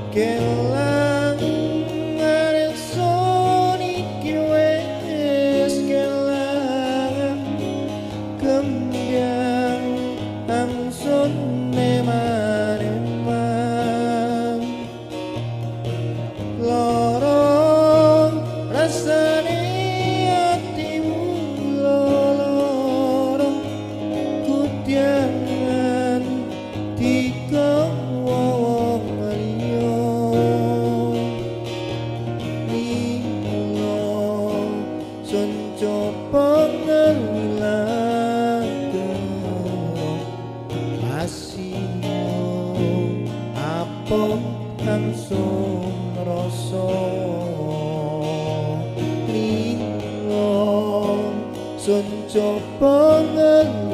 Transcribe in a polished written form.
Kelangan ingsun iki wis kelangan kembyang angsun eman-eman. Loro rasane atimu loro kudyangan digawa wong liya. Lilo sun coba ngelilake masih apa langsung rasa. Lilo sun coba ngelilake